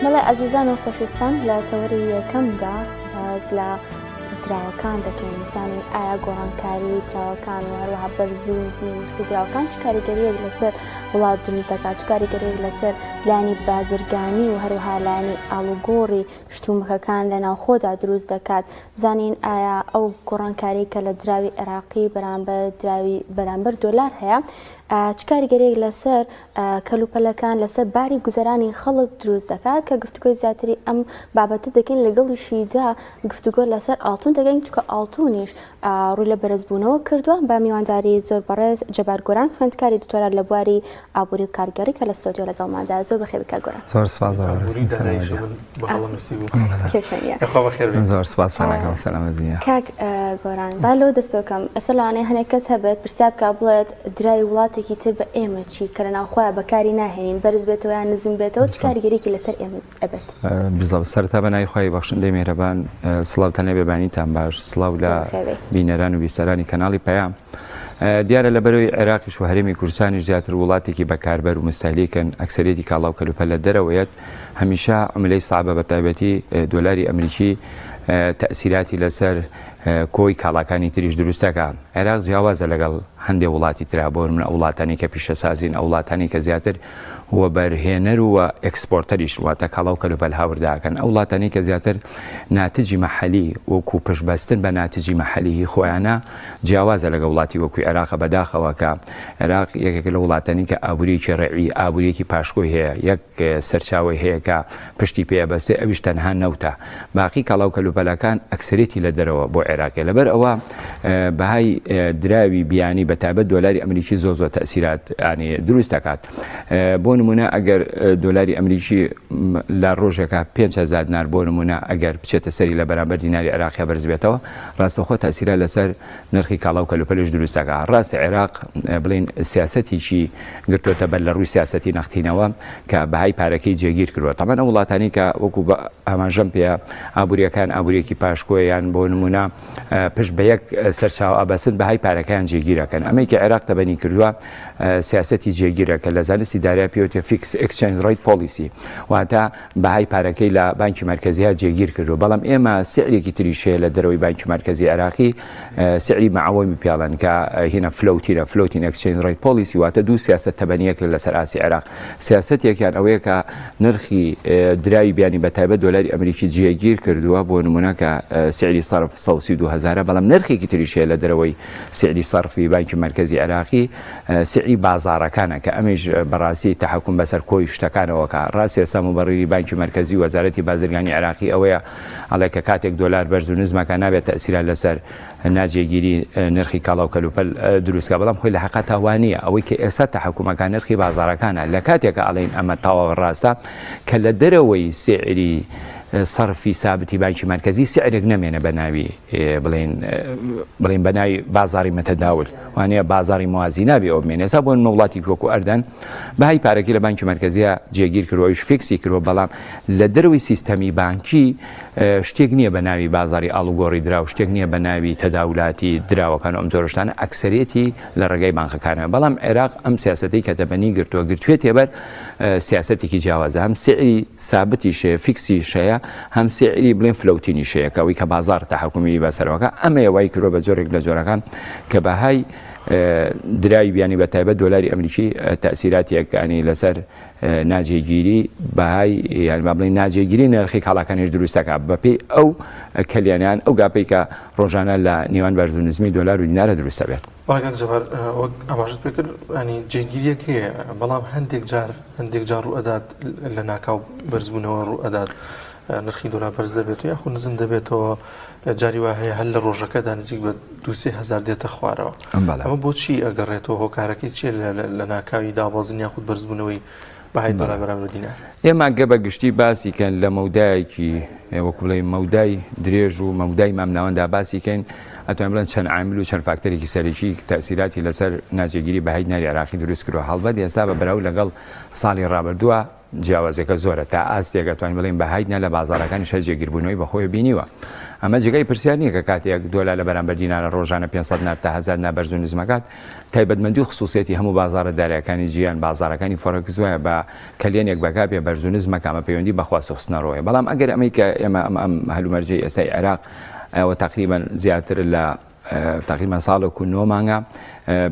بەڵێ ئازیزان و خۆشویستان لە تەوەری یەکەمدا باس لە دراوەکان دەکەین بزانین ئایا گۆڕانکاری دراوەکان و هەروەها بەرزی و نزمی نرخی دراوەکان چ کاریگەریەک لەسەر وڵات دروست دەکات چ کاریگەریەک لەسەر لایەنی بازرگانی و هەروەها لایەنی ئاڵوگۆڕی شتومەکەکان لە ناوخۆدا دروست دەکات بزانین ئایا ئەو گۆڕانکاری کە لە دراوی عێراقی بەرامبەر دراوی بەرامبەر دۆلار هەیە چ کاریگەریەک لەسەر کەلوپەلەکان لەسەر باری گوزەرانی خەڵک دروست دەکات کە گفتوگۆی زیاتری ئەم بابەتە دەکەین لەگەڵیشیدا گفتوگۆ لەسەر ئاڵتون دەکەین چونکە ئاڵتونیش ڕووی لە بەرزبوونەوە کردووە بە میوانداری زۆر بەڕێز جەبار گۆران خوێندکاری دکتۆرا لە بواری ئابووری و کارگێڕی کە لە ستۆدیۆ لەگەڵماندا زۆر بەخێر کاک گۆران. زۆر سپاس زۆر سپاس کاک گۆران با لەوە دەست پێ بکەم ئێستا لەوانەیە هەنێک کەس هەبێت پرسیار بکا بڵێت دراوی وڵاتێکی تر بە ئێمە چی کە لە ناوخۆیا بەکاری ناهێنین بەرز بێتەوە یان نزم بێتەوە چ کاریگەریەکی لەسەر ئێمە ئەبێت؟ بزڵ سەرەتا بە ناوی خوای بەخشندەی مێرەبان سڵاوتان لێ بێبانیتان باش سڵاو لە بینەران و بیسەرانی کەناڵی پەیام دیارە لە بەرەوەی عێراقیش و هەرێمی کوردستانیش زیاتر وڵاتێکی بەکاربەر و مستەهلیکن ئەکسەرێتی کاڵا و کەلوپەل لە دەرەوەیەت هەمیشە عملەی سەعبە بە تایبەتی دۆلاری ئەمریکی تەئسیراتی لەسەر کۆی کاڵاکانی تریش دروستەکە عێراق جیاوازە لەگەڵ هەندێ وڵاتی ترا بۆ نمونە ئەو وڵاتانی کە پیشەسازین ئەو وڵاتانی کە زیاتر وەبەرهێنەر و exporter یش واتە کاڵا و کەلوپەل هاوردەکەن ئەو وڵاتانی کە زیاتر ناتجی مەحەلی وەکو پشتبەستن بە ناتجی مەحەلی هی خۆیانە جیاوازە لەگە وڵاتی وەکو عێراقە بەداخەوە کە عێراق یەکێک لە وڵاتانی کە ئابووریەکی ڕێعی ئابووریەکی پاشکۆی هەیە یەک سەرچاوەی هەیە کە پشتی پێ ئەبەستێ ئەویش تەنها نەوتە باقی کاڵا و کەلوپەلەکان ئەکسەرێتی لە دەرەوە بۆ عێراقێ لەبەر ئەوە بەهای دراوی بیانی بە تایبەت دۆلاری ئەمریکی زۆر زۆر تەسیرات ینی دروست دەکات بۆ نمونە ئەگەر دۆلاری ئەمریکی لە ڕۆژێکە 5هزار دینار بۆ نمونە ئەگەر بچێتە سەری لە بەرامبەر دیناری عێراقیا بەرز بێتەوە ڕاستەوخۆ تەسیرە لەسەر نرخی کاڵا و کەلوپەلیش دروست دەکات ڕاستە عێراق بڵین سیاسەتێکی گرتۆتە بەر لە ڕووی سیاسەتی نەختینەوە کە بەهای پارەکەی جێگیر کردووە. تەبعەن ئەو وڵاتانەی کە وەکو ئاماژەم پێیە ئابوورییەکان ئابوورییەکی پاشکۆیە یان بۆ نموونە پشت بە یەک سەرچاوە ئەبەستن بەهای پارەکەیان جێگیر ئەکەن. ئەمەی کە عێراق تەبەنی کردووە سیاسەتی جێگیرە کە لە زانستی دارایی پێوتێ fixed exchange rate policy واتە بەهای پارەکەی لە بانکی مەرکەزییا جێگیر کردووە بەڵام ئێمە سعرێکی تریش هەیە لە دەرەوەی بانکی مەرکەزی عێراقی سعری مەعەوەمی پێڵێن کە هینە floating ە floating exchange rate policy واتە دوو سیاسەت تەبەنیەک لەسەر ئاستی عێراق سیاسەتێکیان ئەوەیە کە نرخی دراوی بیانی بە تایبەت دۆلاری ئەمریکی جێگیر کردووە بۆ نمونە کە سعری سەرف 132 هەزارە بەڵام نرخێکی تریش هەیە لە دەرەوەی سعری سەرفی بانکی مەرکەزی عێراقی سعری بازاڕەکانە کە ئەمیش بەڕاستی تەحەکوم بەسەر کۆی شتەکانەوە کە ڕاست ئێستا موبەڕیری بانکی مەرکەزی وەزارەتی بازرگانی عێراقی ئەوەیە ئەڵێ کە کاتێک دۆلار بەرز و نزمەکە نابێت تەئسیرات لەسەر ناجێگیری نرخی کاڵا و کەلوپەل دروست کا بەڵام خۆی لە حەقیقەتا وا نییە ئەوەی کە ئێستا تەحەکومەکە نرخی بازاڕەکانە لە کاتێکا ئەڵێین ئەمە تەواو ڕاستە کە لە دەرەوەی سعری سەرفی سابتی بانکی مەرکەزی سعرێک نەمێنە بە ناوی بڵێن بڵێن بە ناوی بازاری متداول وانەیە بازاری موازی نابێ ئەو بمێنێ ئێستا بۆ نمونە وڵاتی وەکو ئەردەن بەهای پارەکەی لە بانکی مەرکەزیە جێگیر کردووە ئەویش fix ی کردووە بەڵام لە دەرەوەی سیستەمی بانکی شتێک نییە بە ناوی بازاری ئاڵوگۆڕی دراو شتێک نییە بە ناوی تەداولاتی دراوەکان و ئەم جۆرە شتانە ئەکسەرێتی لە ڕێگای بانقەکانەوە بەڵام عێراق ئەم سیاسەتەی کە تەبەنی گرتووە گرتوێتێ بەر سیاسەتێکی جیاوازە هەم سعری سابتیش هەیە fix یش هەیە هەم سعری بڵێن floating یش هەیە کە ئەوەی کە بازاڕ تەحەکومی بەسەرەوەکە ئەمەیە وای کردووە بە جۆرێک لە جۆرەکان کە بەهای دراوی بیانی بە تایبەت دۆلاری ئەمریکی تەئسیراتێک ینی لەسەر ناجێگیری بەهای یان با بڵێین ناجێگیری نرخی کاڵاکانیش دروست دەکات بەپێی ئەو کەلیانیان ئەو gap ەی کە ڕۆژانە لە نێوان بەرز و نزمی دۆلار و دینارە دروست دەبێت. بەڵێ کاک جەبار وەک ئاماژەت پێ کرد ینی جێگیریەک هەیە بەڵام هەندێک جار هەندێک جار ڕوو ئەدات لە ناکاو بەرزبوونەوە ڕوو ئەدات نرخی دۆلار بەرز دەبێتەوە یاخود نزم دەبێتەوە جاری وا هەیە هەر لە ڕۆژەکەدا نزیک بە دوو سێ هەزار دێتە خوارەوە ئەمە بۆچی ئەگەڕێتەوە هۆکارەکەی چییە لە ناکاوی دابەزین یاخود بەرزبوونەوەی بەهای دۆلار بەرامبەر دینار؟ ئێمە گە بە گشتی باسی کەن لە مەودایەکی وەکو بڵێ مەودای درێژ و مەودای مامناوەندا باسی کەین ئەتوانین بڵێن چەند عامل و چەند فاکتەرێکی سەرەکی تەئسیراتی لەسەر ناجێگیری بەهای دیناری عێراقی دروست کردووە هەڵبەت ئێستا بە بەراورد لەگەڵ ساڵی ڕابردووە. جیاوازیەکە زۆرە تا ئاستێک ئەتوانین بڵێین بەهای دینار لە بازاڕەکانیش هەر جێگیربوونەوەی بەخۆیەوە بینیوە. ئەمە جێگای پرسیار نییە کە کاتێک دۆلار لە بەرامبەر دینارە ڕۆژانە 500 دینار تا 1000 دینار بەرز و نزمەکات تایبەتمەندی و خسوسیەتی هەموو بازاڕە دارایەکانی جیهان بازاڕەکانی فۆرکس وایە بە کەلێنێک بە گاپێ بەرز و نزمەکە ئەمە پەیوەندی بە خواست و خستنەڕۆیە بەڵام ئەگەر ئەمەی کە ئێمە ئەم ئەم هەلومەرجەی ئێستای عێراق ئەوە تقریبا زیاتر لە تەقریبەن ساڵێک و نۆ مانگە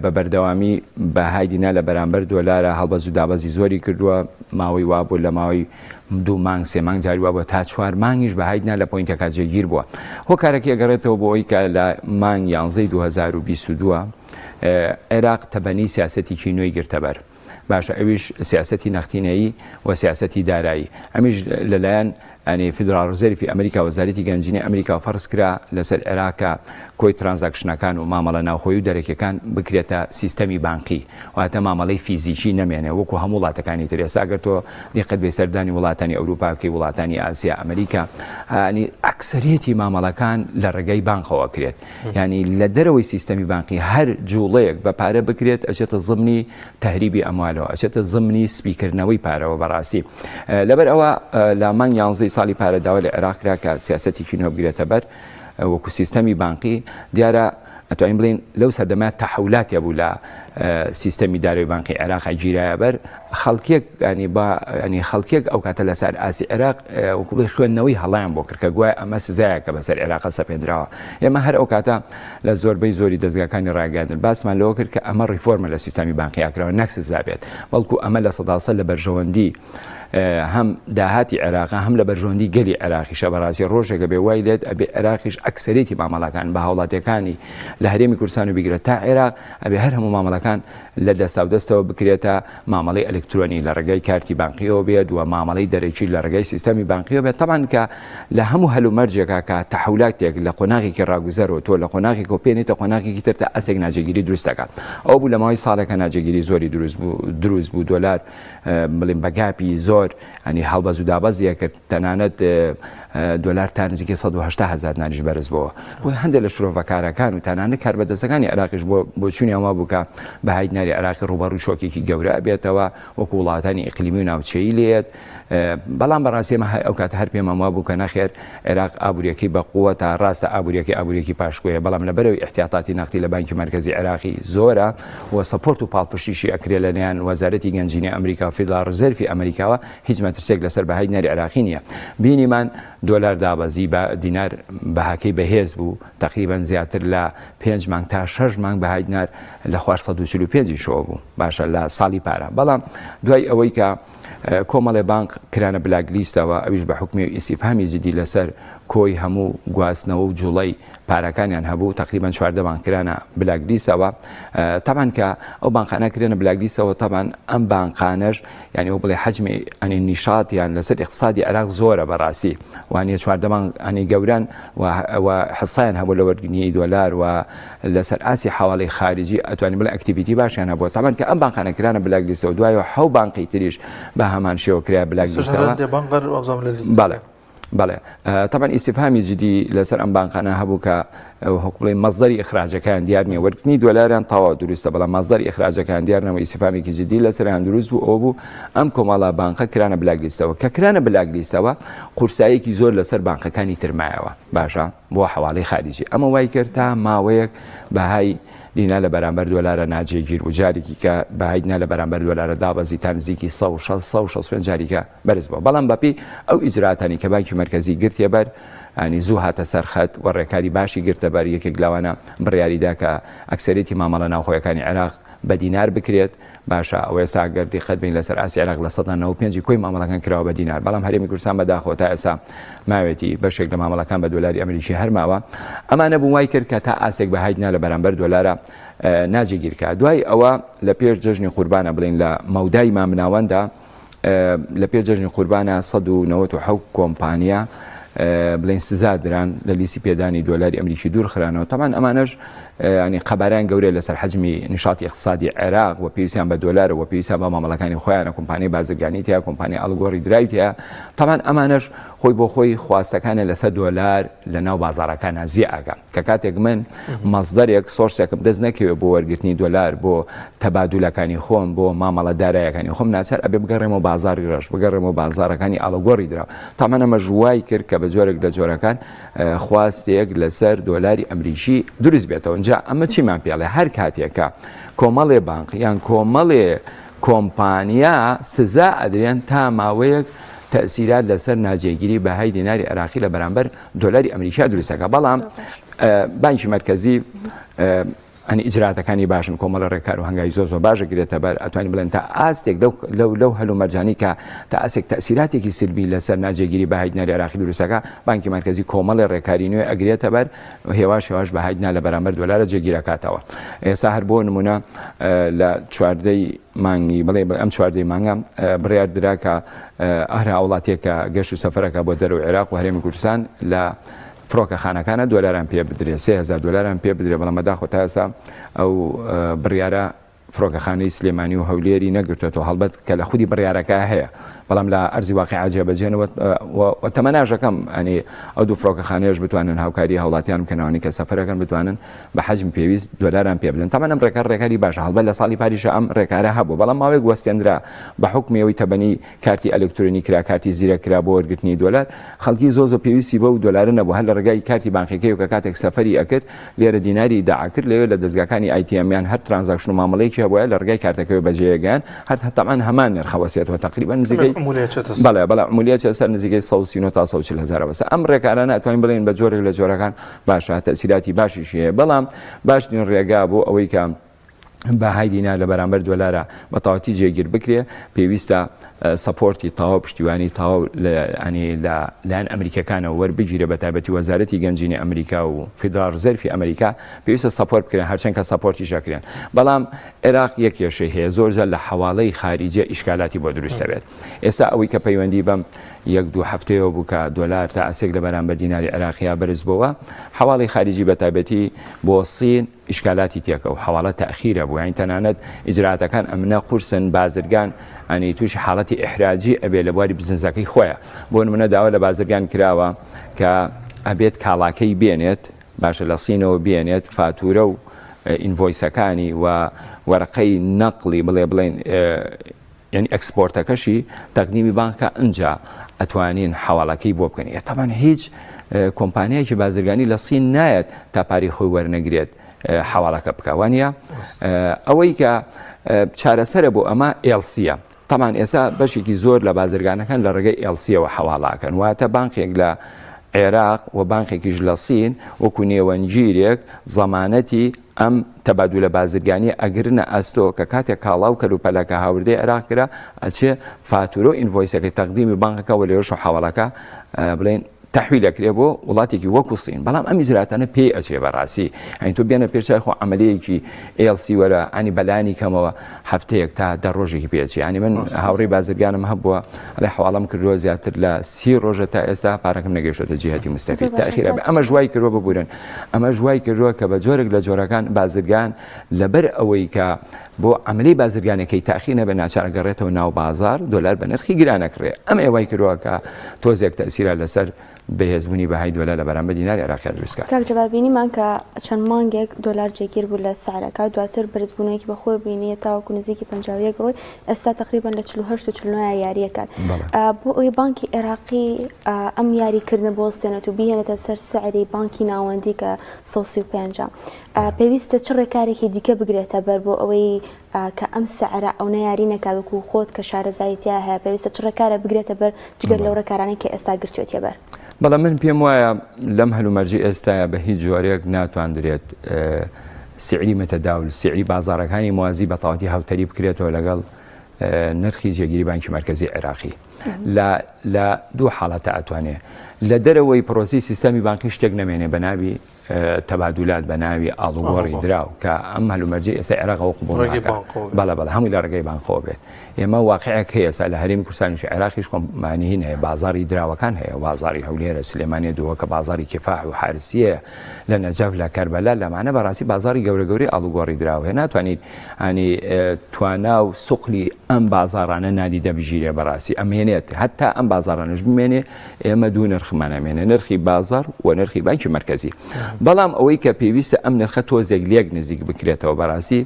بە بەردەوامی بەهای دینار لە بەرامبەر دۆلارە هەڵبەز و دابەزی زۆری کردووە ماوەی وابوو لە ماوەی دوو مانگ سێ مانگ جاری وابووە تا چوار مانگیش بەهای دینار لە پۆینتەکە جێگیر بووە هۆکارەکەی ئەگەڕێتەوە بۆ ئەوەی کە لە مانگ یانزەی 2022 عێراق تەبەنی سیاسەتێکی نوێی گرتەبەر باشە ئەویش سیاسەتی نەختینەیی و سیاسەتی دارایی ئەمیش لەلایەن ئەنی Federal Reserve ی ئەمریکا وەزارەتی گەنجینەی ئەمریکا فەرز کرا لەسەر عێراق کە کۆی transaction ەکان و مامەڵە ناوخۆی و دەرەکیەکان بکرێتە سیستەمی بانقی واتە مامەڵەی فیزیکی نەمێنێ وەکو هەموو وڵاتەکانی تر ئێستا گەر تۆ دیقەت بێ سەردانی وڵاتانی ئەوروپا بکەی وڵاتانی ئاسیا ئەمریکا ئەنی ئەکسەرێتی مامەڵەکان لە ڕێگەی بانقەوە کرێت یانی لە دەرەوەی سیستەمی بانقی هەر جوڵەیەک بە پارە بکرێت ئەچێتە زمنی تەهریبی ئەموالەوە ئەچێتە زمنی سپیکردنەوەی پارەوە بەڕاستی لەبەر ئەوە لە مانگ یانزەی ساڵی پارە داوا لە عێراق کرا کە سیاسەتێکی نوێ بگرێتە بەر وەکو سیستەمی بانقی دیارە ئەتوانین بڵێین لەو سەردەمە تەحولات هەبوو لە سیستەمی دارایی بانقی عێراق گیرایە بەر خەڵکێک ینی با ینی خەڵکێک ئەو کاتە لەسەر ئاسی عێراق وەکو بڵێی خوێندنەوەی هەڵیان بۆ کرد کە گوایە ئەمە سزایەکە بەسەر عێراقە سەپێندراوە ئێمە هەر ئەو کاتە لە زۆربەی زۆری دەزگاکانی ڕاگەیاندن باسمان لەوە کرد کە ئەمە ڕیفۆرمە لە سیستەمی بانقی ئاکراوە نەک سزا بێت بەڵکو ئەمە لە سەداسە لە بەرژەوەندی هەم داهاتی عێراقە هەم لە بەرژەوەندی گەلی عێراقیشە بەڕاستی ڕۆژێکە بێ وای لێت ئەبێ عێراقیش ئەکسەرێتی مامەڵەکان بە هاوڵاتیەکانی لە هەرێمی کوردستان و بیگرە تا عێراق ئەبێ هەر هەموو مامەڵەکان لە دەستاودەستەوە بکرێتە مامەڵەی ئەلکترۆنی لە ڕێگای کارتی بانقیەوە بێت و مامەڵەی دەرەکی لە ڕێگای سیستەمی بانقیەوە بێت تەبعەن کە لە هەموو هەلومەرجێکا کە تەحولاتێک لە قۆناغێکی ڕاگوزەرەوە تۆ لە قۆناغێکەوە پێنیتە قۆناغێکی تر تا ئەسێک ناجێگیری دروست دەکات ئەو بوو لە ماوەی ساڵێکە ناجێگیری زۆری دروست بوو دروست بوو دۆلار بڵێم بە gap ی زۆر ئەنی هەڵبەز و دابەزیە کرد تەنانەت دۆلار تا نزیکەی 180 هەزار دیناریش بەرز بۆوە بۆ هەندێک لە شرۆڤەکارەکان و تەنانەت کاربەدەستەکانی عێراقیش بۆ بۆچوونیان وا بوو کە بەهای دیناری عێراقی ڕووبەڕووی شۆکێکی گەورە ئەبێتەوە وەکو وڵاتانی ئیقلیمی و ناوچەیی لێت بەڵام بەڕاستی ئێمە ئەو کاتە هەر پێمان وا بوو کە نەخێر عێراق ئابووریەکەی بە قووەتە ڕاستە ئابووریەکەی ئابووریەکی پاشکۆیە بەڵام لەبەرەوەی ئیحتیاتاتی نەختی لە بانکی مەرکەزی عێراقی زۆرە و support و پاڵپشتیشی ئەکرێ لەلایەن وەزارەتی گەنجینەی ئەمریکا و Federal Reserve ی ئەمریکاوە هیچ مەترسیەک لەسەر بەهای دیناری عێراقی نییە. بینیمان دۆلار دابەزی بە دینار بەهاکەی بەهێز بوو تەقریبەن زیاتر لە پێنج مانگ تا شەش مانگ بەهای دینار لە خوار 145 یشەوە بوو باشە لە ساڵی پارە بەڵام دوای ئەوەی کە کۆمەڵێ بانق کرانە black list ەوە ئەویش بە حوکمی و ئیسیفهامی جدی لەسەر کۆی هەموو گواستنەوە و جوڵەی پارەکانیان هەبوو تەقریبەن 14 بانق کرانە black list ەوە تەبعەن کە ئەو بانقانە کرێنە black list ەوە تەبعەن ئەم بانقانەش یانی ئەو بڵێ حەجمی ئەنی نیشاتیان لەسەر ئیقتسادی عێراق زۆرە بەڕاستی وانە 14 بانق ئەنی گەوران و حسایان هەبوو لە وەرگرتنی دۆلار و لەسەر ئاستی حواڵەی خارجی ئەتوانین بڵێ activity باشیان هەبووە تەبعەن کە ئەم بانقانە کرانە black list ەوە دوایەوە حەو بانقی تریش بە هەمان شێوە کرا black list ەوە بەڵێ بەڵێ تەبعەن ئیسیفهامی جدی لەسەر ئەم بانقانە هەبوو کە هۆکڵی مەزدەری ئیخراجەکان دیار نییە وەرگرتنی دۆلاریان تەواو دروستە بەڵام مەزدەری ئیخراجەکان دیار نەوە ئیسیفامێکی جدی لەسەریان دروست بوو ئەوە بوو ئەم کۆمەڵە بانقە کرانە black list ەوە کە کرانە black list ەوە قورساییەکی زۆر لەسەر بانقەکانی ترمایەوە باشە بۆ حەواڵەی خاریجی ئەمە وای کرد تا ماوەیەک بەهای دینا لە بەرامبەر دۆلارە ناجێگیر بوو جارێکی کە بەهای دینا لە بەرامبەر دۆلارە دابەزی تا نزیکی 160 165 جاریکە بەرز بووە بەڵام بەپێی ئەو ئیجراتانی کە بانکی مەرکەزی گرتیە بەر ینی زوو هاتە سەر خەت و ڕێکاری باشی گرتە بەر یەکێک لەوانە بڕیاری دا کە ئەکسەرێتی مامەڵە ناوخۆیەکانی عێراق بە دینار بکرێت باشە ئەوە ئێستا گەر دیقەت بین لەسەر ئاستی عێراق 95% کۆی مامەڵەکان کراوە بە دینار بەڵام هەرێمی کوردستان بەداخەوە تا ئێستا ماوێتی بەشێک لە مامەڵەکان بە دۆلاری ئەمریکی هەر ماوە ئەمانە بوو وای کرد کە تا ئاستێک بەهای دینار لە بەرامبەر دۆلارە ناجێگیر کە دوای ئەوە لە پێش جەژنی قوربانە بڵین لە مەودای مامناوەندە لە پێش جەژنی قوربانە 197 کۆمپانیا بڵێن سزا دران لە لیستی پێدانی دۆلاری ئەمریکی دوور خرانەوە تەبعەن ئەمانەش. ینی قەبارەیان گەورەیە لەسەر حەجمی نیشاتی اقتصادی عێراق و پێویستیان بە دۆلار و پێویستیان بە مامەڵەکانی خۆیانە، کۆمپانیای بازرگانی تیا، کۆمپانیای ئاڵوگۆڕی دراوی تیا، تەبعەن ئەمانەش خۆی بۆ خۆی خواستەکانە لەسەر دۆلار لە ناو بازاڕەکانا زیاد ئەکا کە کاتێک من مەسدەرێک source ێکم دەست نەکەوێ بۆ وەرگرتنی دۆلار بۆ تەبادولەکانی خۆم بۆ مامەڵە دارایەکانی خۆم ناچار ئەبێ بگەڕێمەوە بازاڕی ڕەش بگەڕێمەوە بازاڕەکانی ئاڵوگۆڕی دراو تەبعەن ئەمەش وای کرد کە بە جۆرێک لە جۆرەکان خواستێک لەسەر دۆلاری ئەمریکی دروست بێتەوە جا ئەمە چیمان پێڵێ هەر کاتێک کە کۆمەڵێ بانق یان کۆمەڵێ کۆمپانیا سزا ئەدرێن تا ماوەیەک تەئسیرات لەسەر ناجێگیری بەهای دیناری عێراقی لە بەرامبەر دۆلاری ئەمریکا دروستەکە بەڵام بانکی مەرکەزی ئەنی ئیجراتەکانی باشن کۆمەڵە ڕێکار و هەنگاوی زۆر زۆر باش گرێتە بەر ئەتوانین بڵێن تا ئاستێک لەو لەو لەو هەلومەرجانی کە تا ئاستێک تەئسیراتێکی سلبی لەسەر ناجێگیری بەهای دیناری عێراقی دروستەکە بانکی مەرکەزی کۆمەڵێ ڕێکاری نوێ ئەگرێتە بەر هێواش هێواش بەهای دینار لە بەرامبەر دۆلارە جێگیرەکاتەوە ئێستا هەر بۆ نمونە لە چواردەی مانگی بڵێ ئەم چواردەی مانگە بڕیار درا کە هەر هاوڵاتیەک کە گەشت و سەفەرەکە بۆ دەرەوەی عێراق و هەرێمی کوردستان لە فڕۆکەخانەکانە دۆلاریان پێ بدرێ 3000 دۆلاریان پێ بدرێ بەڵام بەداخەوە تا ئێستا ئەو بڕیارە فڕۆکەخانەی سلێمانی و هەولێری نەگرتێتەوە هەڵبەت کە لە خودی بڕیارەکە هەیە بەڵام لە ئەرزی واقع جێبەجێنەوە و تەمەناژەکەم ئەنی ئەو دوو فڕۆکەخانەیەش بتوانن هاوکاری هاوڵاتیان بکەنەوەنی کە سەفەرەکەن بتوانن بە حەجم پێویست دۆلاران پێ بدەن تەمان ئەم ڕێکار ڕێکاری باشە هەڵبەت لە ساڵی پاریشە ئەم ڕێکارە هەبوو بەڵام ماوەیەک وەستێنرا بە حوکمی ئەوەی تەبەنی کارتی ئەلکترۆنی کرا کارتی زیرەک کرا بۆ وەرگرتنی دۆلار خەڵکی زۆر زۆر پێویستی بەو دۆلارە نەبوو هەر لە ڕێگای کارتی بانقیەکەی کە کاتێک سەفەری ئەکرد لێرە دیناری ئیداع کرد لەوێ لە دەزگاکانی ATM یان هەر transaction و مامەڵەیەکی هەبوایە لە ڕێگای کارتەکەوە بەجێیەگەیان هەر تەبعەن هەمان نرخە وەسێتەوە تقریبا نزیکەی بەڵێ بەڵێ عمولیە چێتە سەر نزیکەی 139 تا 140 هەزار وەسە ئەم ڕێکارانە ئەتوانین بڵێین بە جۆرێک لە جۆرەکان باشە تەئسیراتی باشیشی هەیە بەڵام باشترین ڕێگا بۆ ئەوەی کە بەهای دینار لە بەرامبەر دۆلارە بە تەواوەتی جێگیر بکرێ پێویستە support ی تەواو پشتیوانی تەواو ینی لە لایەن ئەمریکەکانەوە وەربگیرێ بە تایبەتی وەزارەتی گەنجینەی ئەمریکا و Federal Reserve ی ئەمریکا پێویستە support بکرێن هەرچەند کە support یش ئەکرێن بەڵام عێراق یەک کێشەی هەیە زۆر جار لە حەواڵەی خاریجە ئیشکالاتی بۆ دروست دەبێت ئێستا ئەوەی کە پەیوەندی بەم یەک دوو هەفتەیەوە بوو کە دۆلار تا ئاستێک لە بەرامبەر دیناری عێراقیا بەرز بۆوە حەواڵەی خاریجی بە تایبەتی بۆ سین ئیشکالاتی تێکەو حەواڵە تەئخیرە بوو یانی تەنانەت ئیجرائاتەکان ئەمنە قورسن بازرگان ئەنی تووشی حاڵەتی ئیحراجی ئەبێ لە بواری بزنزەکەی خۆیە بۆ نمونە داوا لە بازرگان کراوە کە ئەبێت کاڵاکەی بێنێت باشە لە سینەوە بێنێت فاتورە و invoice ەکانی و وەرەقەی نەقلی بڵێ بڵێن یانی export ەکەشی تەقدیمی بانکە ئنجا ئەتوانین حەواڵەکەی بۆ بکەین ئێ تەبعەن هیچ کۆمپانیایەکی بازرگانی لە سین نایەت تا پارەی خۆی وەرنەگرێت حەواڵەکە بکە وانە ئەوەی کە چارەسەرە بۆ ئەمە LC یە تەبعەن ئێستا بەشێکی زۆر لە بازرگانەکان لە ڕێگەی LC یەوە حەواڵاکەن واتە بانقێک لە عێراق و بانقێکیش لە سین وەکو نێوەندگیرێک زەمانەتی ئەم تەبادولە بازرگانیە ئەگرنە ئەستۆ کە کاتێک کاڵا و کەلوپەلەکە هاوردەی عێراق کرا ئەچێ فاتورە و invoice ەکەی تەقدیمی بانکەکە و لێرەش و حەواڵەکە بڵێن تەحویل ئەکرێ بۆ وڵاتێکی وەکو سین بەڵام ئەم ئیجراتانە پێی ئەچێ بەڕاستی ئەین تۆ بێنە پێش چای خۆ عملیەکی LC وەرە ئەنی بەلانی کەمەوە هەفتەیەک تا دە ڕۆژێکی پێچی ینی من هاوڕێی بازرگانم هەبووە ئەڵێ حواڵم کردووە زیاتر لە 30 ڕۆژە تا ئێستا پارەکەم نەگەیشتۆتە جیهتی مستەفید تاخیرە ئەمەش وای کردووە ببورن ئەمەش وای کردووە کە بە جۆرێک لە جۆرەکان بازرگان لەبەر ئەوەی کە بۆ عەمەلی بازرگانەکەی تاخیر نەبێت ناچار ئەگەڕێتەوە ناو بازاڕ دۆلار بە نرخی گران ئەکڕێ ئەمەیە وای کردووە کە تۆزێک تەئسیرا لەسەر بەهێزبوونی بەهای دۆلار لە بەرامبەر دیناری عێراقیا دروست کات. کاک جەبار بینیمان کە چەند مانگێک دۆلار جێگیر بوو لە سعرەکە دواتر بەرزبوونەوەیەکی بەخۆی بینی تاوەکو نزیکی 51 ڕۆی ئێستا تەقریبەن لە 48 و 49 یاریەکات بۆ ئەوەی بانکی عێراقی ئەم یاریکردنە بوەستێنێت و بیهێنێتە سەر سعری بانکی ناوەندی کە 135 پێویستە چ ڕێکارێکی دیکە بگرێتە بەر بۆ ئەوەی کە ئەم سعرە ئەو یاری نەکات وەکو خۆت کە شارەزایی تیا هەیە پێویستە چ ڕێکارە بگرێتە بەر جگەر لەو ڕێکارانەی کە ئێستا گرتوێتیە بەر؟ بەڵام من پێم وایە لەم هەلومەرجی ئێستاە بە هیچ جۆرێک ناتواندرێت سعری متداول سعری بازارەکانی موازی بە تەواوەتی هاوتەریب بکرێتەوە لەگەڵ نرخی جێگیری بانکی مەرکەزی عێراقی. لە لە دوو حاڵەتە ئەتوانێ لە دەرەوەی پرۆسی سیستەمی بانقی شتێک نەمێنێ بە ناوی تەبادولات بە ناوی ئاڵوگۆڕی دراو کە ئەم هەلومەرجەی ئێستا عێراق ئەوە قبوڵ ناکات. بەڵێ بەڵێ هەمووی لە ڕێگەی بانقەوە بێت. ئێمە واقعێک هەیە ئێستا لە هەرێمی کوردستانیش و عێراقیش کۆمپانی هین هەیە بازاڕی دراوەکان هەیە بازاڕی هەولێرە سلێمانیە دهۆکە بازاڕی کیفاح و حارسیەیە لە نەجەف لە کەربەلا لەمانە بەڕاستی بازاڕی گەورە گەورەی ئاڵوگۆڕی دراو هەیە ناتوانیت ینی توانا و سوقلی ئەم بازاڕانە نادیدە بگیرێ بەڕاستی ئەمێنێت هەتا ئەم بازاڕانەش بمێنێ ئێمە دوو نرخمان ئەمێنێ نرخی بازار و نرخی بانکی مەرکەزی بەڵام ئەوەی کە پێویستە ئەم نرخە تۆزێک لێک نزیک بکرێتەوە بەڕاستی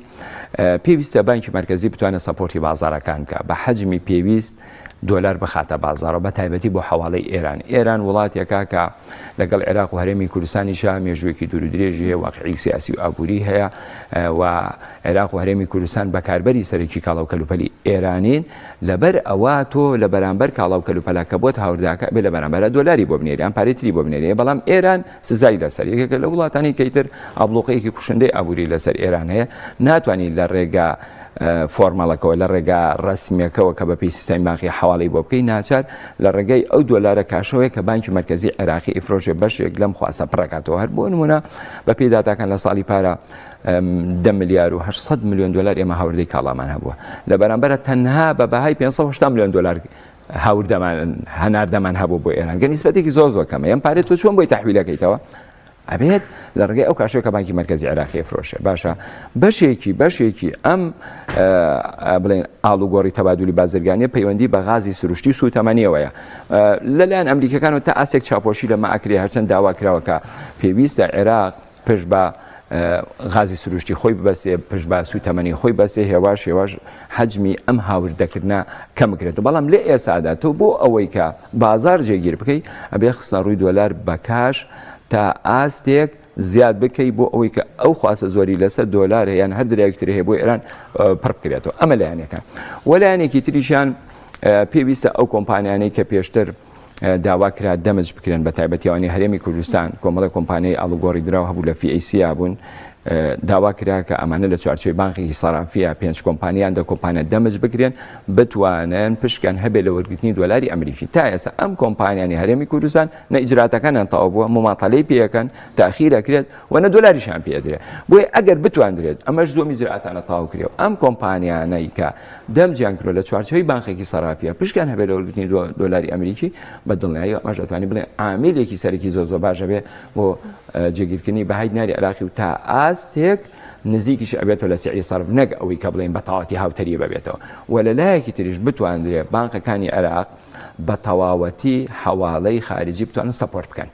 پێویستە بانکی مەرکەزی بتوانێت support ی بازارەکان بکە بە حەجمی پێویست دۆلار بخاتە بازارەوە بە تایبەتی بۆ حواڵەی ئێران ئێران وڵاتێکە کە لەگەڵ عێراق و هەرێمی کوردستانیشا مێژوویەکی دوور و درێژی هەیە واقعی سیاسی و ئابووری هەیە و عێراق و هەرێمی کوردستان بەکاربەری سەرەکی کاڵا و کەلوپەلی ئێرانین لەبەر ئەوە تۆ لە بەرامبەر کاڵا و کەلوپەلە کە بۆت هاورداکە ئەبێ لە بەرامبەرا دۆلاری بۆ بنێری یان پارەی تری بۆ بنێری بەڵام ئێران سزای لەسەر یەکێکە لە وڵاتانی کە ئیتر ئابڵوقەیەکی کوشندەی ئابووری لەسەر ئێران هەیە ناتوانانی لە ڕێگا formal ەکەوە لە ڕێگا ڕەسمیەکەوە کە بەپێی سیستەمی بانقی حواڵەی بۆ بکەی ناچار لە ڕێگەی ئەو دۆلارە کاشەوەیە کە بانکی مەرکەزی عێراقی ئیفرۆشێ بەشێک لەم خواستە پڕەکاتەوە هەر بۆ نمونە بەپێی داتاکان لە ساڵی پارە دە ملیار و 800 ملیۆن دلار ئێمە هاوردەی کاڵامان هەبووە لە بەرامبەرە تەنها بە بەهای 580 ملیۆن دلار هاوردەمان هەناردەمان هەبوو بۆ ئێران کە نیسبەتێکی زۆر زۆر کەمە ئەم پارێت تۆ چۆن بۆی تەحویلەکەیتەوە ئەبێت لە ڕێگەی ئەو کاشەوە کە بانکی مەرکەزی عێراقی ئەفرۆشێ باشە بەشێکی بەشێکی ئەم بڵێن ئاڵوگۆڕی تەبادولی بازرگانیە پەیوەندی بە غازی سروشتی و سوتەمەنیەوەیە لەلایەن ئەمریکەکان و تا ئاسێک چاپۆشی لەمە ئەکرێ هەرچەند داوا کراوە کە پێویستە عێراق پشت بە غازی سروشتی خۆی ببەستێ، پشت بە سووتەمەنی خۆی بەستێ، هێواش هێواش حەجمی ئەم هاوردەکردنە کەم بکرێتەوە. بەڵام لە ئێستادا تۆ بۆ ئەوەی کە بازاڕ جێگیر بکەی، ئەبێ خستنەڕووی دۆلار بە کاش تا ئاستێک زیاد بکەی بۆ ئەوەی کە ئەو خواستە زۆری لەسەر دۆلار هەیە یان هەر دراوێکی تر هەیە بۆ ئێران پڕ بکرێتەوە. ئەمە لایەنێکە. وە لایەنێکی تریشیان پێویستە ئەو کۆمپانیانەی کە پێشتر داوا کرا دەمج بکرێن بە تایبەتی ئەوانەی هەرێمی کوردستان کۆمەڵی کۆمپانیای ئاڵوگۆڕی دراو هەبوو لە FIAC بوون داوا کرا کە ئەمانە لە چوارچێوەی بانقێکی سەرافیە پێنج کۆمپانیان دە کۆمپانیا دەمج بکرێن بتوانن پشکیان هەبێت لە وەرگرتنی دۆلاری ئەمریکی تا ئێستا ئەم کۆمپانیانی هەرێمی کوردستان نە ئیجراتەکانیان تەواو بووە مماتەلەی پێەکەن تاخیر ئەکرێت و نە دۆلاریشیان پێ ئەدرێت بۆیە ئەگەر بتواندرێت ئەمەش زۆم ئیجراتانە تەواو کرێ و ئەم کۆمپانیانەی کە دەمجیان کردوە لە چوارچێوەی بانقێکی سەرافیە پشکیان هەبێت لە وەرگرتنی دۆلاری ئەمریکی بە دڵنیایی ئەمەش دەتوانین بڵێن عاملێکی سەرەکی زۆر زۆر باش ئەبێ بۆ جێگیرکردنی بەهای دیناری عێراقی و تا ئاستێک نزیکیش ئەبێتەوە لە سعری سەرف نەک ئەوەی کە بڵێن بە تەواوەتی هاوتەریب ئەبێتەوە و لە لایەکی تریش بتواندرێ بانقەکانی عێراق بە تەواوەتی حەواڵەی خارجی بتوانن support بکەن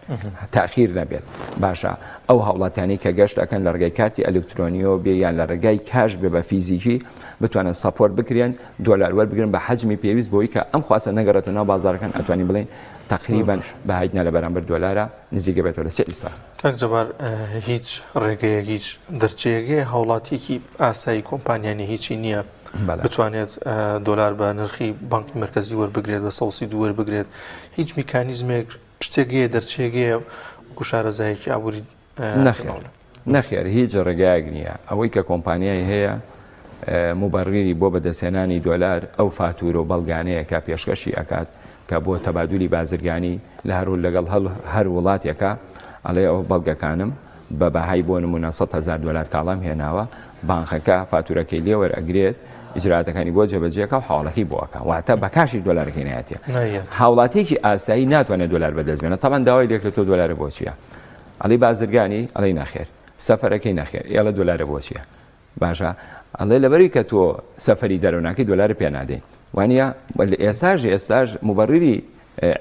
تاخیر نەبێت باشە ئەو هاوڵاتیانی کە گەشت ئەکەن لە ڕێگای کارتی ئەلکترۆنیەوە بێ یان لە ڕێگای کاش بێ بە فیزیکی بتوانن support بکرێن دۆلار وەربگرن بە حەجمی پێویست بۆی کە ئەم خواستە نەگەڕێتە ناو بازاڕەکان ئەتوانین بڵێین تەقریبەن بەهای دینار لە بەرامبەر دۆلارە نزیکە بێتەوە لە سعری سەر. کاک جەبار هیچ ڕێگەیەک هیچ دەرچەیەک هەیە هاوڵاتیەکی ئاسایی کۆمپانیانی هیچی نییە بتوانێت دۆلار بە نرخی بانکی مەرکەزی وەربگرێت بە 132 وەربگرێت هیچ میکانیزمێک شتێک هەیە دەرچەیەک هەیە وەکو شارەزایەکی ئابووری نەخێر نەخێر هیچ ڕێگایەک نییە ئەوەی کە کۆمپانیای هەیە موبەڕیری بۆ بەدەستهێنانی دۆلار ئەو فاتورە و بەڵگانەیە کە پێشکەشی ئەکات کە بۆ تەبادولی بازرگانی لە هەر لەگەڵ هەر وڵاتێکە ئەڵێ ئەو بەڵگەکانم بە بەهای بۆ نمونە 100 هەزار دۆلار کاڵام هێناوە بانقەکە فاتورەکەی لێ وەرئەگرێت ئیجراتەکانی بۆ جێبەجێکا و حواڵەکەی بۆ ئەکا واتە بە کاشیش دۆلارەکەی نایەتێ هاوڵاتیەکی ئاسایی ناتوانێت دۆلار بەدەست بێنێت تەبعەن داوای لێکرێت تۆ دۆلارە بۆ چییە ئەڵێی بازرگانی ئەڵێی نەخێر سەفەرەکەی نەخێر ئێڵە دۆلارە بۆ چییە باشە ئەڵێ لەبەری کە تۆ سەفەری دەرەوە ناکەی دۆلارە پێ نادەین وانە ئێستاش ئێستاش مبەڕیری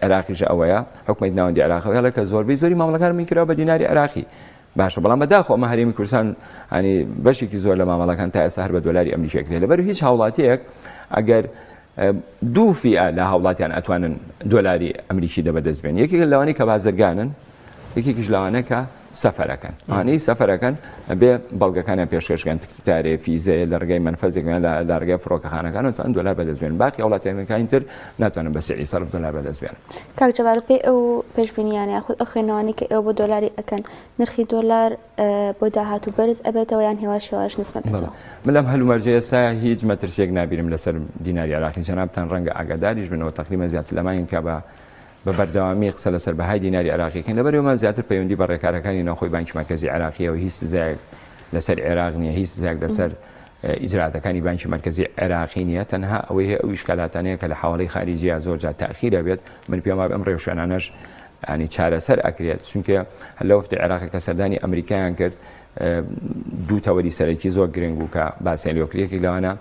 عێراقیش ئەوەیە حکومەتی ناوەندی عێراق ئەڵێ کە زۆربەی زۆری مامەڵەکان من کراوە بە دیناری عێراقی باشە بەڵام بەداخەوە ئەمە هەرێمی کوردستان ینی بەشێکی زۆر لە مامەڵەکان تا ئێستا هەر بە دۆلاری ئەمریکی ئەکرێت لەبەر هیچ هاوڵاتیەک ئەگەر دوو فیئە لە هاوڵاتیان ئەتوانن دۆلاری ئەمریکی دە بەدەست بێن یەکێک لەوانەی کە بازرگانن یەکێکیش لەوانە کە. سەفەرەکەن ئەوانەی سەفەرەکەن ئەبێ بەڵگەکانیان پێشکەشکەن تکتارێ فیزەیە لە ڕێگای مەنفەزێک یان لە ڕێگای فڕۆکەخانەکان توان دۆلار بەدەست بێنن باقی وڵاتەکانی تر ناتوانن بە سعری سەرف دۆلار بەدەست بێنن. کاک جەبار بەپێی ئەو پێشبینیانە یاخود ئەو خوێندنەوانەی کە ئێوە بۆ دۆلاری ئەکەن نرخی دۆلار بۆ داهاتوو بەرز ئەبێتەوە یان هێواش هێواش نزم ئەبێتەوە؟ من لەم هەلومەرجەی ئێستا هیچ مەترسیەک نابینم لەسەر دیناری عێراقی جەنابتان ڕەنگە ئاگاداریش بنەوە تەقریبەن زیاتر لە مانگێکە بە بە بەردەوامی قسە لەسەر بەهای دیناری عێراقی کەین، لەبەرئەوەمان زیاتر پەیوەندی بە ڕێکارەکانی ناوخۆی بانکی مەرکەزی عێراقیەوە هیچ سزایەک لەسەر عێراق نییە، هیچ سزایەک لەسەر ئیجراتەکانی بانکی مەرکەزی عێراقی نییە، تەنها ئەوەی هەیە ئەو ئیشکالاتانەیە کە لە حواڵەی خاریجیە زۆر جار تاخیر ئەبێت، من پێم وابێ ئەم ڕێوشوێنانەش ینی چارەسەر ئەکرێت، چونکە هەر لە وەفدی عێراقی کە سەردانی ئەمریکایان کرد دوو تەوەری سەرەکی زۆر گرنگ بوو کە باسیان لێوە کرد، یەکێک لەوانە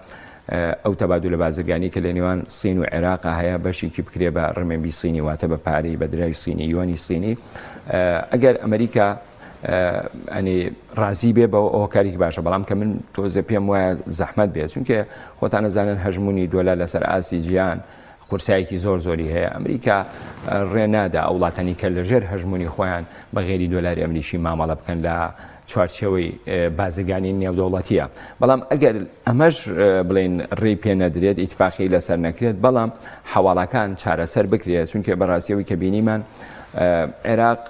ئەو تەبادولە بازرگانی کە لە نێوان سین و عێراق هەیە بەشێکی بکرێ بە ڕمێنبی سینی واتە بە پارەی بە دراوی سینی یوانی سینی ئەگەر ئەمریکا ئەنی ڕازی بێ بەوە ئەوە کارێکی باشە بەڵام کە من تۆزێ پێم وایە زەحمەت بێت چونکە خۆتان ئەزانن هەژمونی دۆلار لەسەر ئاستی جیهان قورسایەکی زۆر زۆری هەیە ئەمریکا ڕێ نادا ئەو وڵاتانی کە لەژێر هەژمونی خۆیان بە غێری دۆلاری ئەمریکی مامەڵە بکەن لە چوارچێوەی بازرگانی نێودەوڵەتیە بەڵام ئەگەر ئەمەش بڵێن ڕێی پێ نەدرێت ئیتفاقی لەسەر نەکرێت بەڵام حواڵەکان چارەسەر بکرێت چونکە بەڕاستیەوەی کە بینیمان عێراق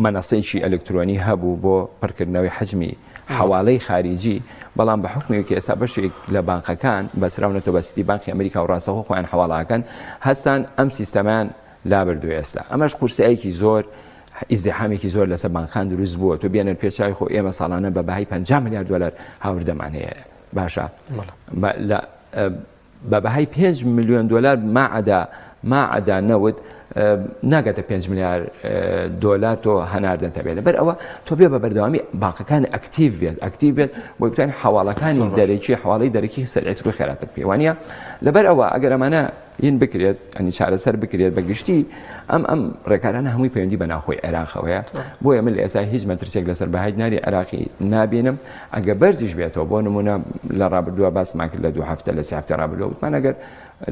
مەنەسەیەکی ئەلکترۆنی هەبوو بۆ پڕکردنەوەی حەجمی حەواڵەی خاریجی، بەڵام بە حوکمی کە ئێستا بەشێک لە بانقەکان بەسراونەتەوە بە سیتی بانقی ئەمریکا و ڕاستەخۆ خۆیان حەواڵە ئەکەن، هەستان ئەم سیستەمەیان لابردووە ئێستا ئەمەش قورسایەکی زۆر ئیزدیحامێکی زۆر لەسەر بانقان دروست بووە تۆ بێنەر پێ چاوی خۆ ئێمە ساڵانە بە بەهای 50 ملیار دلار هاوردەمان هەیە باشە لە بە بەهای پێنج ملیۆن دۆلار ماعەدا ماعەدا نەوت ناگاتە پێنج ملیار دۆلار تۆ هەناردن تەبێت لەبەر ئەوە تۆ بێ بە بەردەوامی بانقەکان ئەکتیڤ بێت ئەکتیڤ بێت بۆ بتوانین حواڵەکانی دەرەکی حواڵەی دەرەکی سەرعەت و خێراتر بکەی وانە لەبەر ئەوە ئەگەر ئەمانە ین بکرێت ئەنی چارەسەر بکرێت بە گشتی ئەم ئەم ڕێکارانە هەمووی پەیوەندی بە ناوخۆی عێراقەوەیە بۆیە من لە ئێستا هیچ مەترسێک لەسەر بەهای دیناری عێراقی نابینم ئەگە بەرزیش بێتەوە بۆ نمونە لە ڕابردووە باسمان کرد لە دوو هەفتە لە سێ هەفتە ڕابردووە وتمان ئەگەر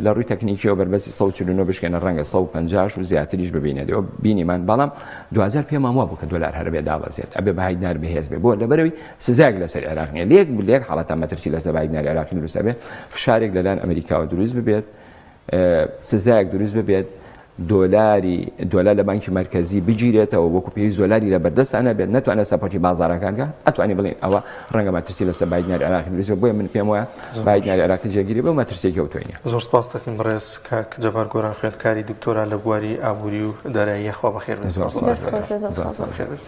لە ڕووی تەکنیکیەوە بەربەستی 149 بشکێنە ڕەنگە 150 و زیاتریش ببینێتەوە بینیمان بەڵام دواجار پێمان وابوو کە دۆلار هەر بێ دابەزێت ئەبێ بەهای دینار بەهێز بێ بۆ لەبەرەوەی سزایەک لەسەر عێراق نییە لێک لێک حاڵەتە مەترسی لەسەر بەهای دیناری عێراقی دروست ئەبێ فشارێک لەلایەن ئەمریکاوە دروست ببێت سزایەک دروست ببێت دۆلاری دۆلار لە بانکی مەرکەزی بگیرێتەوە وەکو پێویست دۆلاری لە بەردەستان نەبێت نەتوانێت support ی بازاڕەکان بکات ئەتوانی بڵێین ئەوە ڕەنگە مەترسی لەسەر بای دیناری عێراقی دروست بێت بۆیە من پێم وایە بای دیناری عێراقی جێگیری بێ و مەترسییەکی ئەوتۆی نییە. زۆر سپاست دەکەین بەڕێز کاک جەبار گۆران خوێندکاری دکتۆرا لە بواری ئابووری و دارایی یاخوا بەخێر بێن. زۆر سپاس. دەست خۆش بێت زۆر سپاس. بەخێر بێت.